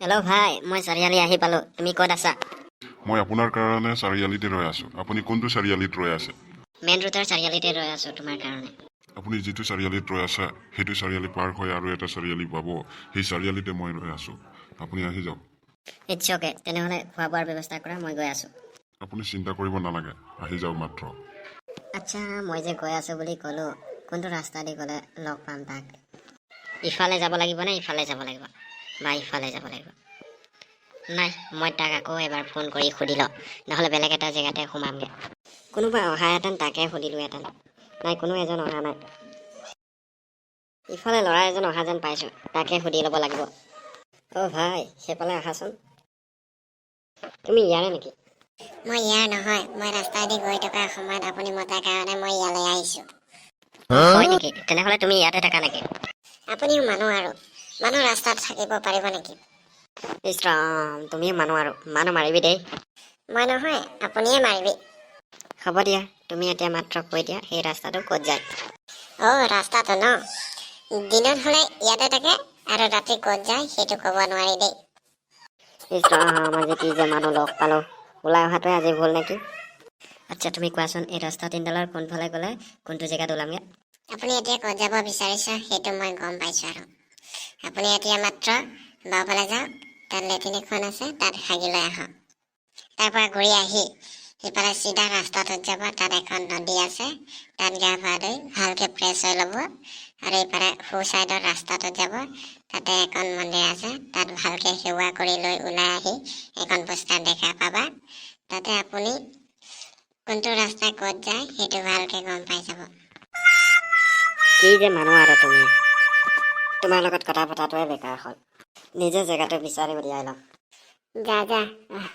Hello' ভাই, মই চাৰিআলি আহি পালোঁ, তুমি ক'ত আছা? মই আপোনাৰ কাৰণে চাৰিআলিতে ৰৈ আছোঁ। আপুনি কোনটো চাৰিআলিত ৰৈ আছে? মেইন ৰোডৰ চাৰিআলিতে ৰৈ আছোঁ তোমাৰ কাৰণে। আপুনি যিটো চাৰিআলিত ৰৈ আছে, সেইটো চাৰিআলি পাৰ হৈ আৰু এটা চাৰিআলি পাব। সেই চাৰিআলিতে মই ৰৈ আছোঁ, আপুনি আহি যাওক। It's okay. তেনেহ'লে খোৱা বোৱাৰ ব্যৱস্থা কৰা, মই গৈ আছোঁ। আপুনি চিন্তা কৰিব নালাগে, আহি যাওক মাত্ৰ। আচ্ছা, মই যে গৈ আছোঁ বুলি ক'লোঁ, কোনটো ৰাস্তা দি গ'লে লগ পাম তাক? ইফালে যাব লাগিব নে ইফালে যাব লাগিব বা ইফালে যাব লাগিব? নাই, মই তাক আকৌ এবাৰ ফোন কৰি সুধি লওঁ, নহ'লে বেলেগ এটা জেগাতে সোমামগৈ। কোনোবা অহাহেঁতেন তাকে সুধিলোহেঁতেন। নাই, কোনো এজন অহা নাই। ইফালে ল'ৰা এজন অহা যেন পাইছোঁ, তাকে সুধি ল'ব লাগিব। অ' ভাই, সেইফালে আহাচোন। তুমি ইয়াৰে নেকি? মই ইয়াৰ নহয়। মই ৰাস্তাইদি গৈ থকা সময়ত আপুনি মতাৰ কাৰণে মই ইয়ালৈ আহিছোঁ। হয় নেকি? তেনেহ'লে তুমি ইয়াতে থাকা নেকি? আপুনিও মানুহ আৰু, মানুহ ৰাস্তাত থাকিব পাৰিব নেকি? ইছ ৰাম, তুমিও মানুহ আৰু, মানুহ মাৰিবি দেই। মই নহয়, আপুনিয়ে মাৰিবি। হ'ব দিয়া, তুমি এতিয়া মাত্ৰ কৈ দিয়া, সেই ৰাস্তাটো ক'ত যায়। অ' ৰাস্তাটো ন, দিনত হ'লে ইয়াতে থাকে আৰু ৰাতি ক'ত যায় সেইটো ক'ব নোৱাৰি দেই। ইছ ৰাম, আজি কি যে মানুহ লগ পালোঁ। ওলাই অহাটোৱে আজি ভুল নেকি? আচ্ছা, তুমি কোৱাচোন, এই ৰাস্তা তিনিডালৰ কোনফালে গ'লে কোনটো জেগাত ওলামগৈ? আপুনি এতিয়া ক'ত যাব বিচাৰিছে সেইটো মই গম পাইছোঁ। আৰু আপুনি এতিয়া মাত্ৰ বাওঁফালে যাওক, তাত লেট্ৰিন এখন আছে, তাত হাগি লৈ আহক। তাৰ পৰা ঘূৰি আহি সিফালে চিধা ৰাস্তাটোত যাব, তাত এখন নদী আছে, তাত গা পা ধুই ভালকৈ ফ্ৰেছ হৈ ল'ব। আৰু ইফালে সোঁ চাইডৰ ৰাস্তাটোত যাব, তাতে এখন মন্দিৰ আছে, তাত ভালকৈ সেৱা কৰি লৈ ওলাই আহি এখন পোষ্টাৰ দেখা পাবা। তাতে আপুনি কোনটো ৰাস্তা ক'ত যায় সেইটো ভালকৈ গম পাই যাব। কি যে মানুহ আৰু তুমি, তোমাৰ লগত কথা পতাটোৱে বেকাৰ হ'ল। নিজে জেগাটো বিচাৰি উলিয়াই ল'ম। যা যা। আহ।